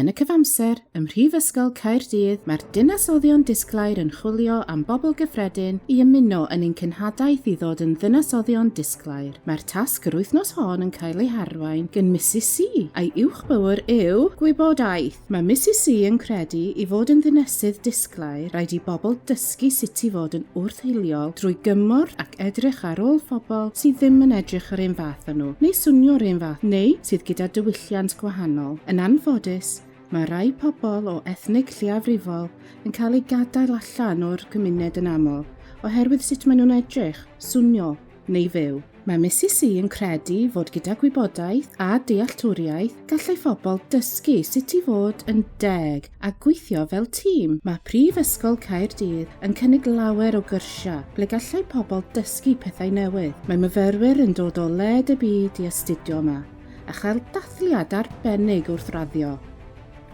Yn y cyfamser, ym Mhrifysgol Caerdydd, mae'r Dinasyddion Disglair yn chwilio am bobl gyffredin i ymuno yn ein cenhadaeth i ddod yn Ddinasyddion Disglair. Mae'r tasg yr wythnos hon yn cael ei harwain gan Misus C, a'i uwchbywr yw Gwybodaeth. Mae Misus C yn credu i fod yn ddinesydd disglair, rhaid i bobl dysgu sut i fod yn wrth-hiliol drwy gymorth ac edrych ar ôl phobl sydd ddim yn edrych yr un fath â nhw, neu swnio'r un fath, neu sydd gyda diwylliant gwahanol. Yn anffodus, mae rhai pobl o ethnig lleiafrifol yn cael eu gadael allan o'r gymuned yn aml oherwydd sut maen nhw'n edrych, swnio neu fyw. Mae Misus C yn credu fod gyda gwybodaeth a dealltwriaeth, gallai phobl dysgu sut i fod yn deg a gweithio fel tîm. Mae Prifysgol Caerdydd yn cynnig lawer o gyrsiau ble gallai pobl dysgu pethau newydd. Mae myfyrwyr yn dod o led y byd i astudio yma. a chael dathliad arbennig wrth raddio.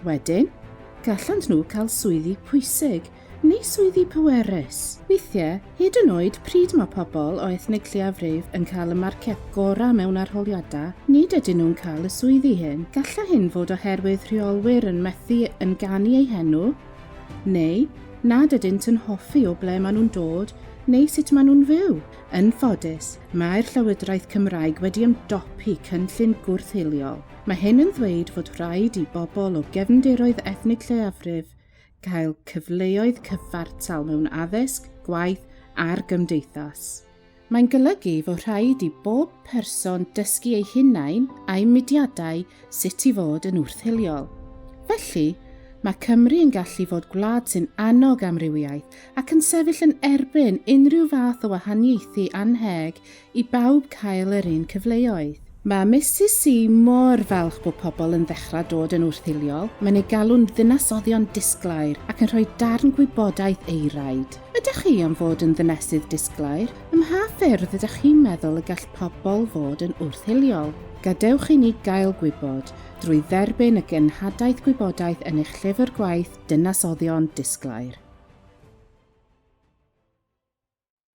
Wedyn, gallant nhw cael swyddi pwysig neu swyddi pwerus. Weithiau, hyd yn oed pryd mae pobl o ethnig lleiafrif yn cael y marciau gorau mewn arholiadau, nid ydyn nhw'n cael y swyddi hyn. Gallai hyn fod oherwydd rheolwyr yn methu ynganu eu henw, neu nad ydynt yn hoffi o ble maen nhw'n dod neu sut maen nhw'n fyw. Yn ffodus, mae'r Llywodraeth Cymraeg wedi ymdopi cynllun gwrth-hiliol. Mae hyn yn ddweud fod rhaid i bobl o gefndiroedd ethnig lleiafrif gael cyfleoedd cyfartal mewn addysg, gwaith a'r gymdeithas. Mae'n golygu fod rhaid i bob person dysgu eu hunain a'u mudiadau sut i fod yn wrth-hiliol. Felly, mae Cymru yn gallu fod gwlad sy'n annog amrywiaeth ac yn sefyll yn erbyn unrhyw fath o wahaniaethu annheg i bawb cael yr un cyfleoedd. Mae Misus C mor falch bod pobl yn ddechrau dod yn wrth-hiliol, mae'n eu galw'n ddinasyddion disglair ac yn rhoi darn gwybodaeth eiraid. Ydych chi am fod yn ddinesydd disglair? Ym mha ffyrdd ydych chi'n meddwl y gall pobl fod yn wrth-hiliol? Gadewch i ni gael gwybod drwy dderbyn y genhadaeth gwybodaeth yn eich llyfr gwaith Dinasyddion Disglair.